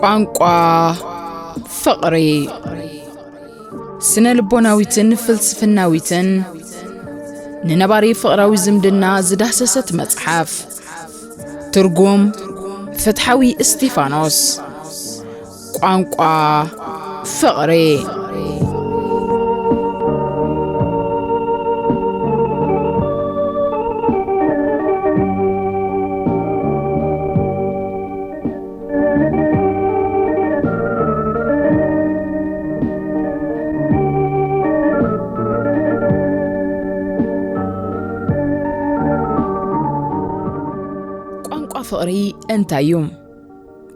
ቋንቋ ፍቕሪ። ስነ ልቦናዊትን ፍልስፍናዊትን ንነባሪ ፍቕራዊ ዝምድና ዝዳህሰሰት መጽሓፍ። ትርጉም ፍትሓዊ እስጢፋኖስ። ቋንቋ ፍቕሪ። ቋንቋ ፍቕሪ እንታይ እዩ?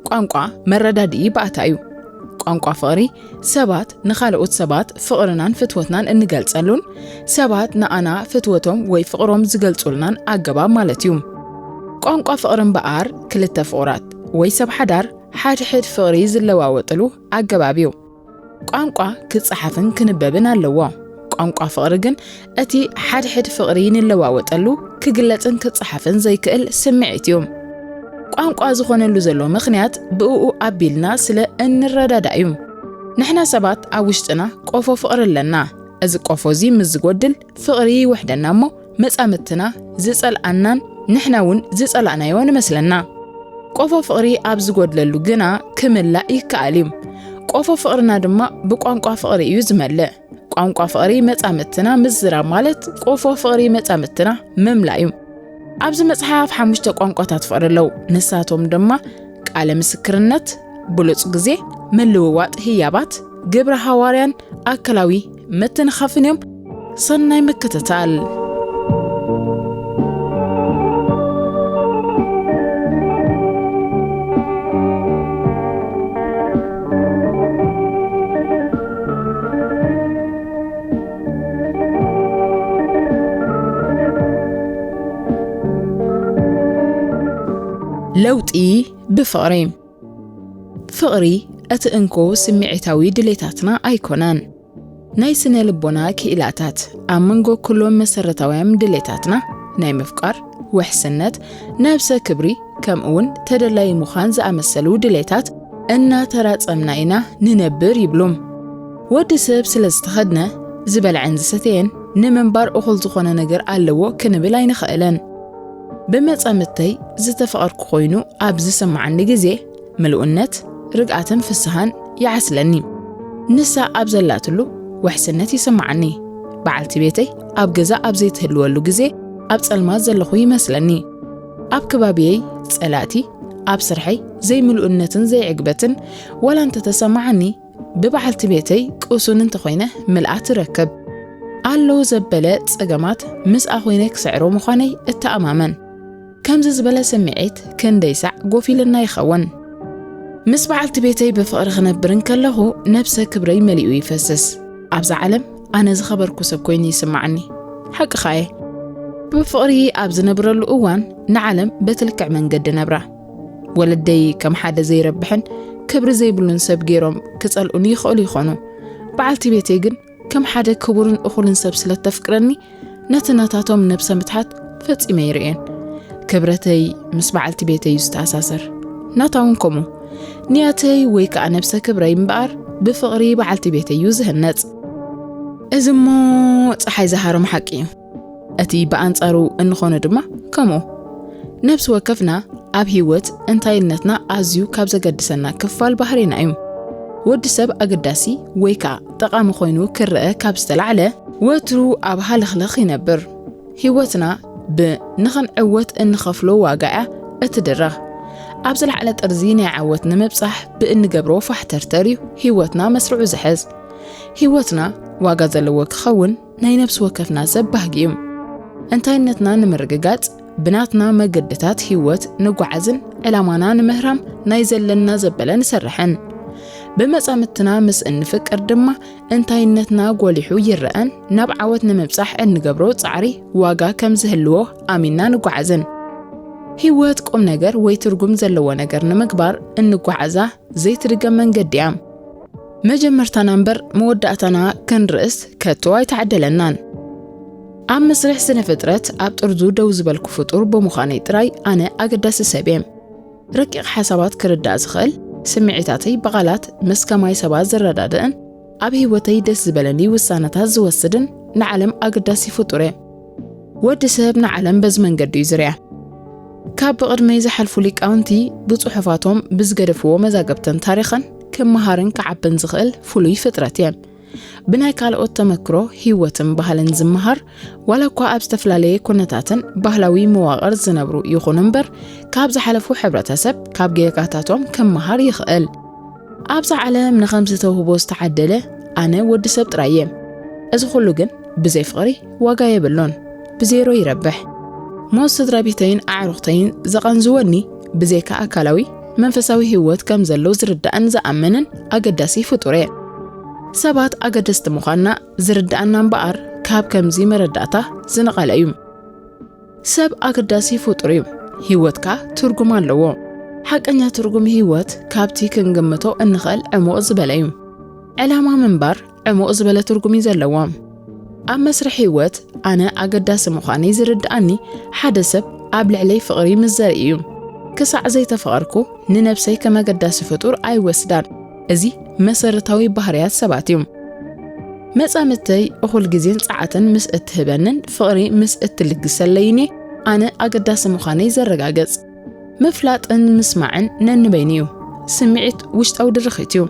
ቋንቋ መረዳድኢ ባእታ እዩ። ቋንቋ ፍቕሪ ሰባት ንኻልኦት ሰባት ፍቕርናን ፍትወትናን እንገልጸሉን ሰባት ንኣና ፍትወቶም ወይ ፍቕሮም ዝገልጹልናን ኣገባብ ማለት እዩ። ቋንቋ ፍቕሪ እምበኣር ክልተ ፍቑራት ወይ ሰብ ሓዳር ሓድሕድ ፍቕሪ ዝለዋወጥሉ ኣገባብ እዩ። ቋንቋ ክጸሓፍን ክንበብን ኣለዎ። ቋንቋ ፍቕሪ ግን እቲ ሓድሕድ ፍቕሪ ንለዋወጠሉ ክግለጽን ክጸሓፍን ዘይክእል ስምዒት እዩ። ቋንቋ ዝኾነሉ ዘሎ ምኽንያት ብእኡ ኣቢልና ስለ እንረዳዳእ እዩ። ንሕና ሰባት ኣብ ውሽጥና ቆፎ ፍቕሪ ኣለና። እዚ ቆፎ እዚ ምስ ዝጎድል ፍቕሪ ይውሕደና እሞ መጻምድትና ዝጸልኣናን ንሕና እውን ዝጸላእናዮ ንመስለና። ቆፎ ፍቕሪ ኣብ ዝጎድለሉ ግና ክምላእ ይከኣል እዩ። ቆፎ ፍቕርና ድማ ብቋንቋ ፍቕሪ እዩ ዝመልእ። ቋንቋ ፍቕሪ መጻምድትና ምዝራብ ማለት ቆፎ ፍቕሪ መጻምድትና ምምላእ እዩ። ኣብዚ መጽሓፍ ሓሙሽተ ቋንቋታት ፍቕሪ ኣለዉ። ንሳቶም ድማ ቃለ ምስክርነት፣ ብሉጽ ግዜ፣ ምልውዋጥ ህያባት፣ ግብረ ሃዋርያን ኣካላዊ ምትንኻፍን እዮም። ሰናይ ምክትታል። ለውጢ ብፍቕሪ። ፍቕሪ እቲ እንኮ ስምዒታዊ ድሌታትና ኣይኮነን። ናይ ስነ ልቦና ክኢላታት ኣብ መንጎ ኩሎም መሰረታውያን ድሌታትና፣ ናይ ምፍቃር፣ ውሕስነት፣ ነብሰ ክብሪ፣ ከምኡውን ተደላዪ ምዃን ዝኣመሰሉ ድሌታት እናተራጸምና ኢና ንነብር ይብሉ። ወዲ ሰብ ስለ ዝተኸድነ፣ ዝበልዐን ዝሰተየን ንምንባር እኹል ዝኾነ ነገር ኣለዎ ክንብል ኣይንኽእልን። ብመጻምድተይ ዝተፈቐርኩ ኮይኑ ኣብ ዝስምዓኒ ግዜ፣ ምሉእነት፣ ርግኣትን ፍስሃን ይዓስለኒ። ንሳ ኣብ ዘላትሉ ውሕስነት ይስምዓኒ። በዓልቲ ቤተይ ኣብ ገዛ ኣብ ዘይትህልወሉ ግዜ ኣብ ጸልማት ዘለኹ ይመስለኒ። ኣብ ከባቢየይ ጸላእቲ፣ ኣብ ስርሐይ ዘይምሉእነትን ዘይዕግበትን ዋላ እንተተሰምዓኒ፣ ብበዓልቲ ቤተይ ቅሱን እንተኾይነ ምልኣት እረክብ። ኣሎ ዘበለ ጸገማት ምስኣ ኮይነ ክስዕሮ ምዃነይ እተኣማመን። ከምዚ ዝበለ ስምዒት ክንደይ ሳዕ ጎፊልና ይኸውን? ምስ በዓልቲ ቤተይ ብፍቕሪ ክነብር እንከለኹ ነብሰ ክብረይ መሊኡ ይፈስስ። ኣብዛ ዓለም ኣነ ዝኸበርኩ ሰብ ኮይኑ ይስምዓኒ። ሓቅኻ እየ። ብፍቕሪ ኣብ ዝነብረሉ እዋን ንዓለም በቲ ልክዕ መንገዲ ነብራ። ወለደይ ከም ሓደ ዘይረብሕን ክብሪ ዘይብሉን ሰብ ገይሮም ክጸልኡኒ ይኽእሉ ይኾኑ። በዓልቲ ቤተይ ግን ከም ሓደ ክቡርን እኹልን ሰብ ስለ እተፍቅረኒ፣ ነቲ ናታቶም ነብሰ ምትሓት ፈጺመ ኣይርእዮን። ክብረተይ ምስ በዓልቲ ቤተይ እዩ ዝተኣሳሰር። ናታ እውን ከምኡ። ንያተይ ወይ ከኣ ነብሰ ክብረይ እምበኣር ብፍቕሪ በዓልቲ ቤተይ እዩ ዝህነጽ። እዚ እሞ ጸሓይ ዝሃርም ሓቂ እዩ። እቲ ብኣንጻሩ እንኾነ ድማ ከምኡ። ነብሲ ወከፍና ኣብ ህይወት እንታይነትና ኣዝዩ ካብ ዘገድሰና ክፋል ባህሪና እዩ። ወዲ ሰብ ኣገዳሲ ወይ ከኣ ጠቓሚ ኮይኑ ክረአ ካብ ዝተላዕለ፣ ወትሩ ኣብ ሃለኽለኽ ይነብር። ህይወትና ብንኽንዕወት እንኸፍሎ ዋጋ እያ እትድረኽ። ኣብ ዝለዓለ ጥርዚ ናይ ዓወት ንምብጻሕ ብእንገብሮ ፋሕተርተር እዩ ህይወትና መስርዑ ዝሕዝ። ህይወትና ዋጋ ዘለዎ ክኸውን ናይ ነብሲ ወከፍና ሰብ ባህጊ እዩ። እንታይነትና ንምርግጋጽ ብናትና መገድታት ህይወት ንጓዓዝን ዕላማና ንምህራም ናይ ዘለና ዘበለ ንሰርሕን። ብመጻምድትና ምስ እንፍቅር ድማ እንታይነትና ጎሊሑ ይረኣን ናብ ዓወት ንምብጻሕ እንገብሮ ጻዕሪ ዋጋ ከም ዝህልዎ ኣሚንና ንጓዓዝን። ህይወት ቁም ነገር ወይ ትርጉም ዘለዎ ነገር ንምግባር እንጓዓዛ ዘይትድገም መንገዲ እያ። መጀመርታና እምበር መወዳእታና ክንርእስ ከቶ ኣይተዓደለናን። ኣብ መስርሕ ስነ ፍጥረት ኣብ ጥርዙ ደው ዝበልኩ ፍጡር ብምዃነይ ጥራይ ኣነ ኣገዳሲ ሰብ እየ። ረቂቕ ሓሳባት ክርዳእ ዝኽእል ስምዒታተይ ብቓላት ምስ ከማይ ሰባት ዝረዳድእን ኣብ ህይወተይ ደስ ዝበለኒ ውሳነታት ዝወስድን ንዓለም ኣገዳሲ ፍጡር እየ። ወዲ ሰብ ንዓለም በዚ መንገዲ እዩ ዝርያ። ካብ ብቕድመይ ዝሓልፉ ሊቃውንቲ ብጽሑፋቶም ብዝገደፍዎ መዛግብትን ታሪኽን ክመሃርን ክዓብን ዝኽእል ፍሉይ ፍጥረት እየ። ብናይ ካልኦት ተመክሮ፣ ህይወትን ባህልን ዝመሃር፣ ዋላ እኳ ኣብ ዝተፈላለየ ኩነታትን ባህላዊ መዋቕር ዝነብሩ ይኹኑ እምበር፣ ካብ ዝሓለፉ ሕብረተሰብ፣ ካብ ጌጋታቶም ክመሃር ይኽእል። ኣብዛ ዓለም ንኸምዚ ተውህቦ ዝተዓደለ ኣነ ወዲ ሰብ ጥራይ እየ። እዚ ኩሉ ግን ብዘይ ፍቕሪ ዋጋ የብሉን፣ ብዜሮ ይረብሕ። ሞት ስድራ ቤተይን ኣዕሩኽተይን ዘቐንዝወኒ ብዘይካ ኣካላዊ፣ መንፈሳዊ ህይወት ከም ዘሎ ዝርዳእን ዝኣምንን ኣገዳሲ ፍጡር እየ። ሰባት ኣገደስቲ ምዃንና ዝርዳእና እምበኣር ካብ ከምዚ መረዳእታ ዝነቐለ እዩ። ሰብ ኣገዳሲ ፍጡር እዩ። ህይወትካ ትርጉም ኣለዎ። ሓቀኛ ትርጉም ህይወት ካብቲ ክንግምቶ እንኽእል ዕሙቕ ዝበለ እዩ። ዕላማ ምንባር ዕሙቕ ዝበለ ትርጉም እዩ ዘለዎ። ኣብ መስርሕ ህይወት ኣነ ኣገዳሲ ምዃነይ ዝርድኣኒ ሓደ ሰብ ኣብ ልዕለይ ፍቕሪ ምስ ዘርኢ እዩ። ክሳዕ ዘይተፈቐርኩ ንነብሰይ ከም ኣገዳሲ ፍጡር ኣይወስዳን። እዚ መሰረታዊ ባህርያት ሰባት እዩ። መጻምድተይ እኹል ግዜን ጸዓትን ምስ እትህበንን ፍቕሪ ምስ እትልግሰለይን እየ ኣነ ኣገዳሲ ምዃነይ ዘረጋግጽ። ምፍላጥን ምስማዕን ነንበይኑ እዩ። ስምዒት ውሽጣዊ ድርኺት እዩ።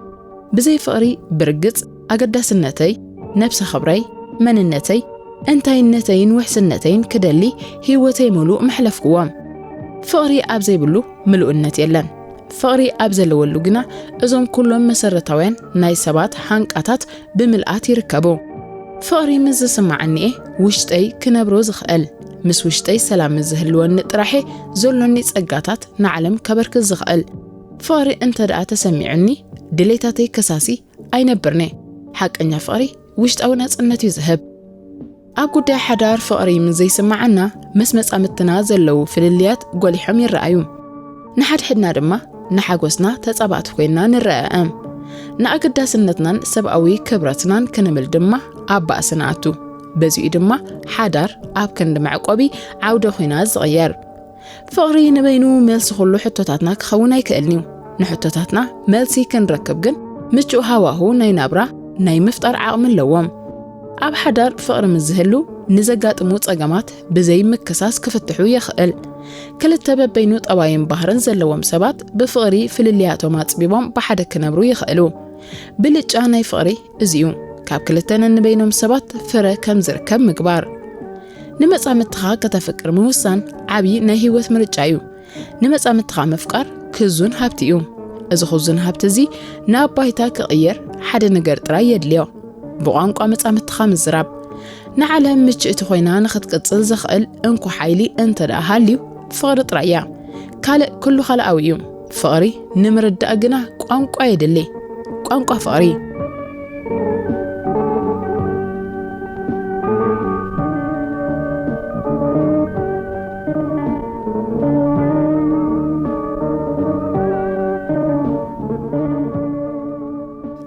ብዘይ ፍቕሪ ብርግጽ ኣገዳስነተይ፣ ነብሰ ክብረይ፣ መንነተይ፣ እንታይነተይን ውሕስነተይን ክደሊ ህይወተይ ምሉእ ምሕለፍክዎ። ፍቕሪ ኣብ ዘይብሉ ምሉእነት የለን። ፍቕሪ ኣብ ዘለወሉ ግና እዞም ኩሎም መሰረታውያን ናይ ሰባት ሃንቃታት ብምልኣት ይርከቡ። ፍቕሪ ምስ ዝስማዓኒ እየ ውሽጠይ ክነብሮ ዝኽእል። ምስ ውሽጠይ ሰላም ምስ ዝህልወኒ ጥራሕ እየ ዘሎኒ ጸጋታት ንዓለም ከበርክት ዝኽእል። ፍቕሪ እንተ ደኣ ተሰሚዑኒ ድሌታተይ ከሳሲ ኣይነብርኒ። ሓቀኛ ፍቕሪ ውሽጣዊ ናጽነት እዩ ዝህብ። ኣብ ጉዳይ ሓዳር ፍቕሪ ምስ ዘይስምዓና፣ ምስ መጻምድትና ዘለዉ ፍልልያት ጎሊሖም ይረኣዩ። ንሓድሕድና ድማ ንሓጎስና ተጻባእቲ ኮይንና ንረኣኣም። ንኣገዳስነትናን ሰብኣዊ ክብረትናን ክንብል ድማ ኣብ ባእሲ ንኣቱ። በዚኡ ድማ ሓዳር ኣብ ክንዲ መዕቆቢ ዓውደ ኲናት ዝቕየር። ፍቕሪ ንበይኑ መልሲ ኩሉ ሕቶታትና ክኸውን ኣይክእልን እዩ። ንሕቶታትና መልሲ ክንረክብ ግን ምቹእ ሃዋሁ ናይ ናብራ ናይ ምፍጣር ዓቕሚ ኣለዎም። ኣብ ሓዳር ፍቕሪ ምስ ዝህሉ ንዘጋጥሙ ጸገማት ብዘይ ምክሳስ ክፍትሑ የኽእል። ክልተ በበይኑ ጠባይን ባህርን ዘለዎም ሰባት ብፍቕሪ ፍልልያቶም ኣጽቢቦም ብሓደ ክነብሩ ይኽእሉ። ብልጫ ናይ ፍቕሪ እዚ እዩ። ካብ ክልተ ነንበይኖም ሰባት ፍረ ከም ዝርከብ ምግባር። ንመጻምድትኻ ከተፍቅር ምውሳን ዓቢ ናይ ህይወት ምርጫ እዩ። ንመጻምድትኻ ምፍቃር ክዙን ሃብቲ እዩ። እዚ ክዙን ሃብቲ እዚ ናብ ባይታ ክቕየር ሓደ ነገር ጥራይ የድልዮ። ብቋንቋ መጻምድትኻ ምዝራብ። ንዓለም ምችእቲ ኮይና ንኽትቅጽል ዘኽእል እንኮ ሓይሊ እንተ ደኣ ሃልዩ ፍቕሪ ጥራይ እያ። ካልእ ኩሉ ካልኣዊ እዩ። ፍቕሪ ንምርዳእ ግና ቋንቋ የድሊ። ቋንቋ ፍቕሪ።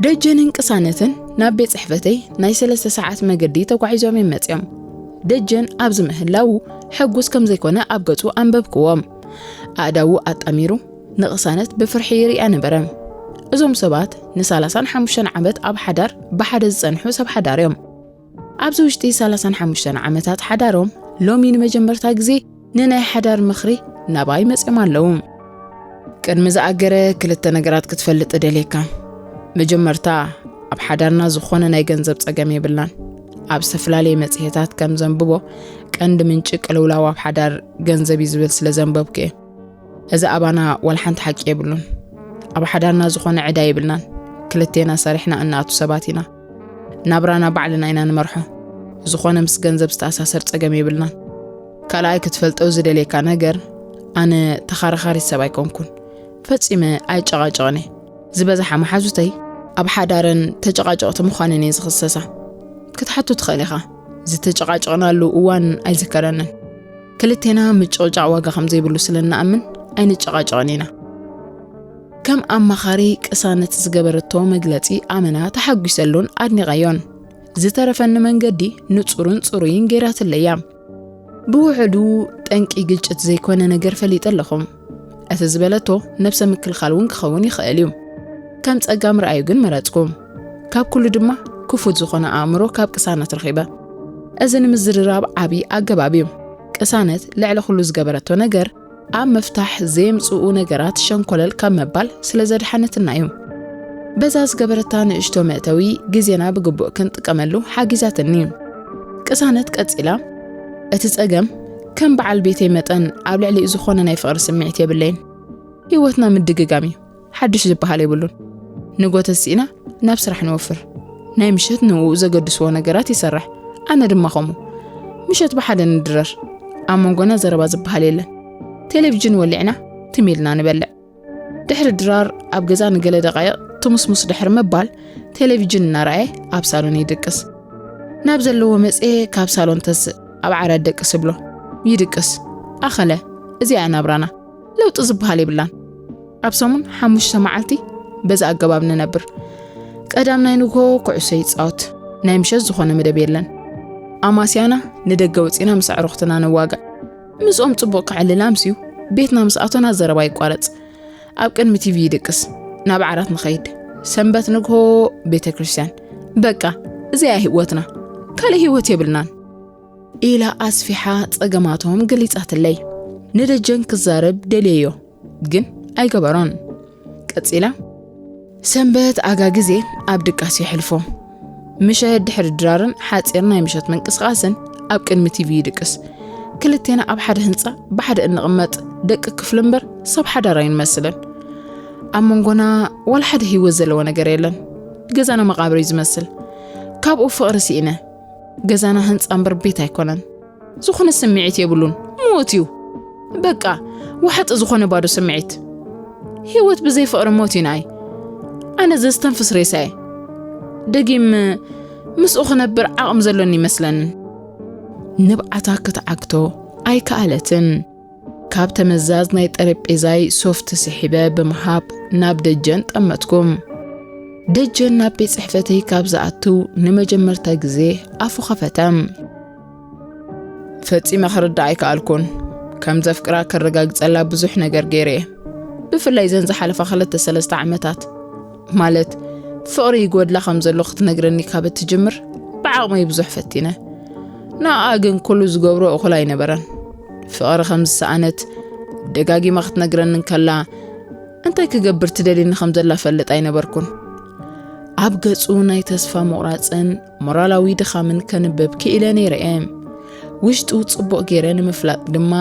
ደጀንን ቅሳነትን ናብ ቤት ጽሕፈተይ ናይ ሰለስተ ሰዓት መገዲ ተጓዒዞም እዮም መጺኦም። ደጀን ኣብዚ ምህላዉ ሕጉስ ከም ዘይኮነ ኣብ ገጹ ኣንበብክዎም። ኣእዳዉ ኣጣሚሩ ንቕሳነት ብፍርሒ ይሪኣ ነበረ። እዞም ሰባት ንሳላሳን ሓሙሽተን ዓመት ኣብ ሓዳር ብሓደ ዝጸንሑ ሰብ ሓዳር እዮም። ኣብዚ ውሽጢ ሰላሳን ሓሙሽተን ዓመታት ሓዳሮም ሎሚ ንመጀመርታ ግዜ ንናይ ሓዳር ምኽሪ ናባይ መጺኦም ኣለዉ። ቅድሚ ዝኣገረ ክልተ ነገራት ክትፈልጥ እደልየካ። መጀመርታ፣ ኣብ ሓዳርና ዝኾነ ናይ ገንዘብ ጸገም የብልናን። ኣብ ዝተፈላለየ መጽሔታት ከም ዘንብቦ፣ ቀንዲ ምንጪ ቅልውላው ኣብ ሓዳር ገንዘብ እዩ ዝብል ስለ ዘንበብኩ እየ። እዚ ኣባና ዋላ ሓንቲ ሓቂ የብሉን። ኣብ ሓዳርና ዝኾነ ዕዳ የብልናን። ክልቴና ሰሪሕና እንኣቱ ሰባት ኢና። ናብራና ባዕልና ኢና ንመርሖ። ዝኾነ ምስ ገንዘብ ዝተኣሳሰር ጸገም የብልናን። ካልኣይ ክትፈልጦ ዝደልየካ ነገር፣ ኣነ ተኻራኻሪት ሰብ ኣይኮንኩን። ፈጺመ ኣይጨቓጨቕን እየ። ዝበዝሓ መሓዙተይ ኣብ ሓዳረን ተጨቓጨቕቲ ምዃነን እየ ዝኽሰሳ። ክትሓቱ ትኽእል ኢኻ። ዝተጨቓጨቕናሉ እዋን ኣይዝከረንን። ክልቴና ምጭቕጫቕ ዋጋ ከም ዘይብሉ ስለ እንኣምን ኣይንጨቓጨቕን ኢና። ከም ኣማኻሪ ቅሳነት ዝገበረቶ መግለጺ ኣመና ተሓጒሰሉን ኣድኒቐዮን። ዝተረፈኒ መንገዲ ንጹርን ጽሩይን ገይራትለይ እያ። ብውሕዱ ጠንቂ ግጭት ዘይኮነ ነገር ፈሊጠ ኣለኹ። እቲ ዝበለቶ ነብሰ ምክልኻል እውን ክኸውን ይኽእል እዩ። ከም ጸጋም ረኣዩ ግን መረጽኩ። ካብ ኩሉ ድማ ክፉት ዝኾነ ኣእምሮ ካብ ቅሳነት ረኺበ። እዚ ንምዝርራብ ዓቢ ኣገባብ እዩ። ቅሳነት ልዕሊ ኩሉ ዝገበረቶ ነገር ኣብ ምፍታሕ ዘየምጽኡ ነገራት ሸንኮለል ካብ ምባል ስለ ዘድሓነትና እዩ። በዛ ዝገበረታ ንእሽቶ መእተዊ ግዜና ብግቡእ ክንጥቀመሉ ሓጊዛትኒ። ቅሳነት ቀጺላ፣ እቲ ጸገም ከም በዓል ቤተይ መጠን ኣብ ልዕሊኡ ዝኾነ ናይ ፍቕሪ ስምዒት የብለይን። ህይወትና ምድግጋም እዩ። ሓድሽ ዝበሃል የብሉን። ንጎ ተሲእና ናብ ስራሕ ንወፍር። ናይ ምሸት ንኡ ዘገድስዎ ነገራት ይሰርሕ። ኣነ ድማ ከምኡ። ምሸት ብሓደ ንድረር። ኣብ መንጎና ዘረባ ዝበሃል የለን። ቴሌቪዥን ወሊዕና ትም ኢልና ንበልዕ። ድሕሪ ድራር ኣብ ገዛ ንገለ ደቃይቕ ትሙስሙስ ድሕሪ ምባል ቴሌቪዥን እናረኣየ ኣብ ሳሎን ይድቅስ። ናብ ዘለዎ መጽኤ ካብ ሳሎን ተስእ ኣብ ዓራት ደቅስ እብሎ። ይድቅስ። ኣኸለ። እዚኣ ናብራና። ለውጢ ዝበሃል የብላን። ኣብ ሰሙን ሓሙሽተ መዓልቲ በዚ ኣገባብ ንነብር። ቀዳም ናይ ንግሆ ኩዕሶ ይጻወት። ናይ ምሸት ዝኾነ መደብ የለን። ኣማስያና ንደገ ወጺና ምስ ኣዕሩኽትና ንዋጋእ። ምስኦም ጽቡቕ ከዕልል ኣምስዩ ቤትና ምስ ኣቶና ዘረባ ይቋረጽ። ኣብ ቅድሚ ቲቪ ይድቅስ። ናብ ዓራት ንኸይድ። ሰንበት ንግሆ ቤተ ክርስቲያን። በቃ እዚኣ ህይወትና። ካልእ ህይወት የብልናን። ኢላ ኣስፊሓ ጸገማቶም ገሊጻትለይ። ንደጀን ክዛረብ ደልየዮ፣ ግን ኣይገበሮን። ቀጺላ፣ ሰንበት ኣጋ ግዜ ኣብ ድቃስ የሕልፎ። ምሸት ድሕሪ ድራርን ሓጺር ናይ ምሸት ምንቅስቓስን ኣብ ቅድሚ ቲቪ ይድቅስ። ክልቴና ኣብ ሓደ ህንጻ ብሓደ እንቕመጥ ደቂ ክፍሊ እምበር ሰብ ሓዳር ኣይንመስልን። ኣብ መንጎና ዋላ ሓደ ህይወት ዘለዎ ነገር የለን። ገዛና መቓብር እዩ ዝመስል። ካብኡ ፍቕሪ ስኢነ። ገዛና ህንጻ እምበር ቤት ኣይኮነን። ዝኾነ ስምዒት የብሉን። ሞት እዩ። በቃ፣ ዋሕጢ ዝኾነ ባዶ ስምዒት። ህይወት ብዘይ ፍቕሪ ሞት እዩ ንኣይ። ኣነ ዘስተንፍስ ሬሳ እየ። ደጊም ምስኡ ክነብር ዓቕሚ ዘሎኒ ይመስለንን። ንብዓታ ክትዓግቶ ኣይከኣለትን። ካብ ተመዛዝ ናይ ጠረጴዛይ ሶፍት ስሒበ ብምሃብ ናብ ደጀን ጠመትኩ። ደጀን ናብ ቤት ጽሕፈተይ ካብ ዝኣቱ ንመጀመርታ ግዜ ኣፉ ኸፈተ። ፈጺመ ክርዳእ ኣይከኣልኩን። ከም ዘፍቅራ ከረጋግጸላ ብዙሕ ነገር ገይረ እየ። ብፍላይ ዘን ዝሓለፋ ክልተ ሰለስተ ዓመታት። ማለት፣ ፍቕሪ ይጎድላ ከም ዘሎ ክትነግረኒ ካብ እትጅምር፣ ብዓቕመይ ብዙሕ ፈቲነ። ንኣኣ ግን ኩሉ ዝገብሮ እኹል ኣይነበረን። ፍቕሪ ከም ዝሰኣነት ደጋጊማ ክትነግረኒ እንከላ፣ እንታይ ክገብር ትደልየኒ ከም ዘላ ፈልጥ ኣይነበርኩን። ኣብ ገጹ ናይ ተስፋ ምቑራጽን ሞራላዊ ድኻምን ከንብብ ክኢለ ነይረ እየ። ውሽጡ ጽቡቕ ገይረ ንምፍላጥ ድማ፣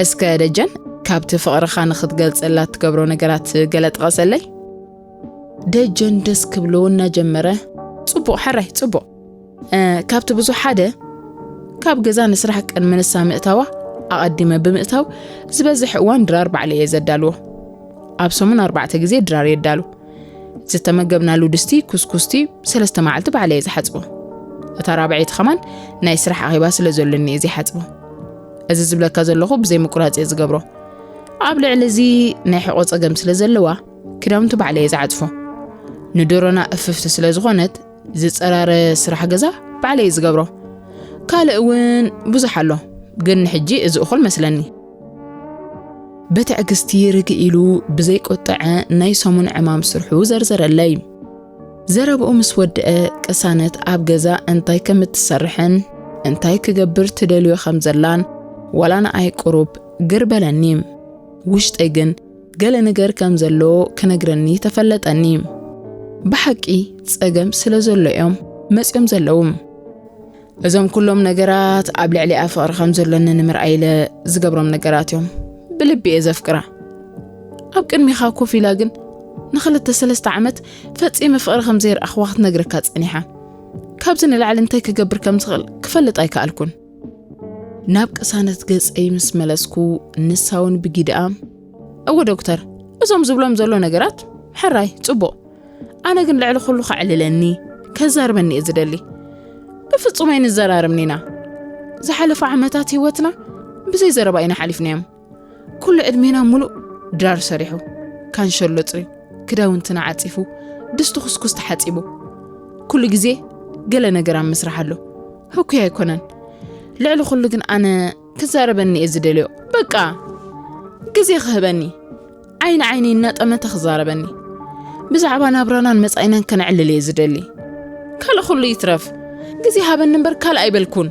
እስከ ደጀን፣ ካብቲ ፍቕርኻ ንኽትገልጸላ እትገብሮ ነገራት ገለ ጥቐሰለይ? ደጀን ደስ ክብሎ እናጀመረ፣ ጽቡቕ፣ ሕራይ፣ ጽቡቕ። እ፣ ካብቲ ብዙሕ ሓደ፣ ካብ ገዛ ንስራሕ ቅድሚ ንሳ ምእታዋ ኣቐዲመ ብምእታው፣ ዝበዝሕ እዋን ድራር ባዕለ እየ ዘዳልዎ። ኣብ ሰሙን ኣርባዕተ ግዜ ድራር የዳሉ። ዝተመገብናሉ ድስቲ፣ ኩስኩስቲ፣ ሰለስተ መዓልቲ ባዕለ እየ ዝሓጽቦ። እታ ራብዐይቲ ከማን ናይ ስራሕ ኣኼባ ስለ ዘሎኒ እየ ዘይሓጽቦ። እዚ ዝብለካ ዘለኹ ብዘይ ምቁራጽ እየ ዝገብሮ። ኣብ ልዕሊ እዚ ናይ ሕቖ ጸገም ስለ ዘለዋ፣ ክዳውንቲ ባዕለ እየ ዝዓጽፎ። ንደሮና እፍፍቲ ስለ ዝኾነት፣ ዝጸራረ ስራሕ ገዛ ባዕለ እየ ዝገብሮ። ካልእ እውን ብዙሕ ኣሎ፣ ግን ንሕጂ እዚ እኹል መስለኒ። ብትዕግስቲ ርግእ ኢሉ ብዘይቆጠዐ ናይ ሰሙን ዕማም ስርሑ ዘርዘረለይ። ዘረብኡ ምስ ወድአ፣ ቅሳነት ኣብ ገዛ እንታይ ከም እትሰርሕን እንታይ ክገብር ትደልዮ ከም ዘላን ዋላ ንኣይ ቁሩብ ግር በለኒ። ውሽጠይ ግን ገለ ነገር ከም ዘሎ ክነግረኒ ተፈለጠኒ። ብሓቂ ጸገም ስለ ዘሎ እዮም መጺኦም ዘለዉ። እዞም ኩሎም ነገራት ኣብ ልዕሊኣ ፍቕሪ ከም ዘሎኒ ንምርኣይ ኢለ ዝገብሮም ነገራት እዮም። ብልቢ እየ ዘፍቅራ። ኣብ ቅድሚኻ ኮፍ ኢላ ግን ንኽልተ ሰለስተ ዓመት ፈጺመ ፍቕሪ ከም ዘይረኣኽዋ ክትነግረካ ጸኒሓ። ካብዚ ንላዕሊ እንታይ ክገብር ከም ዝኽእል ክፈልጥ ኣይከኣልኩን። ናብ ቅሳነት ገጸይ ምስ መለስኩ፣ ንሳ እውን ብጊድኣ፣ "እወ ዶክተር፣ እዞም ዝብሎም ዘሎ ነገራት ሕራይ፣ ጽቡቕ። ኣነ ግን ልዕሊ ኩሉ ከዕልለኒ፣ ከዛርበኒ እየ ዝደሊ። ብፍጹም ኣይንዘራረብን ኢና። ዝሓለፈ ዓመታት ህይወትና ብዘይ ዘረባ ኢና ሓሊፍናዮም። ኩሉ ዕድሜና ሙሉእ ድራር ሰሪሑ፣ ካንሸሎ ጽርዩ፣ ክዳውንትና ዓጺፉ፣ ድስቲ ኩስኩስ ተሓጺቡ። ኩሉ ግዜ ገለ ነገር ኣብ ምስራሕ ኣሎ። ህኩይ ኣይኮነን። ልዕሊ ኩሉ ግን ኣነ ክዛረበኒ እየ ዝደልዮ። በቃ!" ግዜ ክህበኒ፣ ዓይኒ ዓይነይ እናጠመተ ክዛረበኒ። ብዛዕባ ናብራናን መጻኢናን ከነዕልል እየ ዝደሊ። ካልእ ኩሉ ይትረፍ፣ ግዜ ሃበኒ እምበር ካልእ ኣይበልኩን።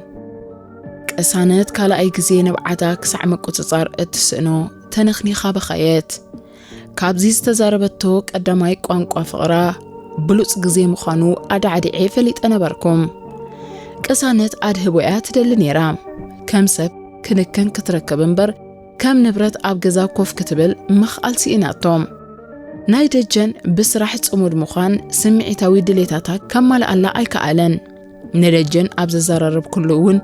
ቅሳነት ካልኣይ ግዜ ንብዓታ ክሳዕ ምቁጽጻር እትስእኖ ተነኽኒኻ በኸየት። ካብዚ ዝተዛረበቶ ቀዳማይ ቋንቋ ፍቕራ ብሉጽ ግዜ ምዃኑ ኣዳዕዲዐ ፈሊጠ ነበርኩ። ቅሳነት ኣድህቦ እያ ትደሊ ነይራ። ከም ሰብ ክንክን ክትረክብ እምበር ከም ንብረት ኣብ ገዛ ኮፍ ክትብል ምኽኣል ስኢናቶ። ናይ ደጀን ብስራሕ ጽሙድ ምዃን ስምዒታዊ ድሌታታ ከማልኣላ ኣይከኣለን። ንደጀን ኣብ ዘዘራረብኩሉ እውን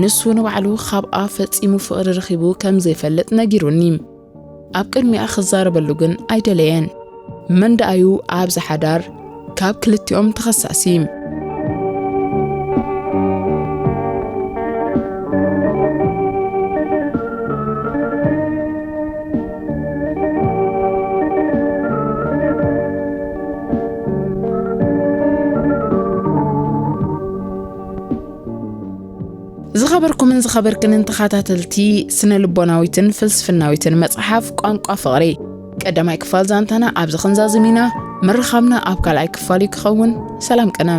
ንሱ ንባዕሉ ካብኣ ፈጺሙ ፍቕሪ ረኺቡ ከም ዘይፈልጥ ነጊሩኒ። ኣብ ቅድሚኣ ክዛረበሉ ግን ኣይደለየን። መን ደኣዩ ኣብዚ ሓዳር ካብ ክልቲኦም ተኸሳሲ? ዝኸበርኩምን ዝኸበርክንን ተኸታተልቲ ስነ ልቦናዊትን ፍልስፍናዊትን መጽሓፍ ቋንቋ ፍቕሪ፣ ቀዳማይ ክፋል ዛንታና ኣብዚ ክንዛዝም ኢና። ምርኻብና ኣብ ካልኣይ ክፋል እዩ ክኸውን። ሰላም ቅነ።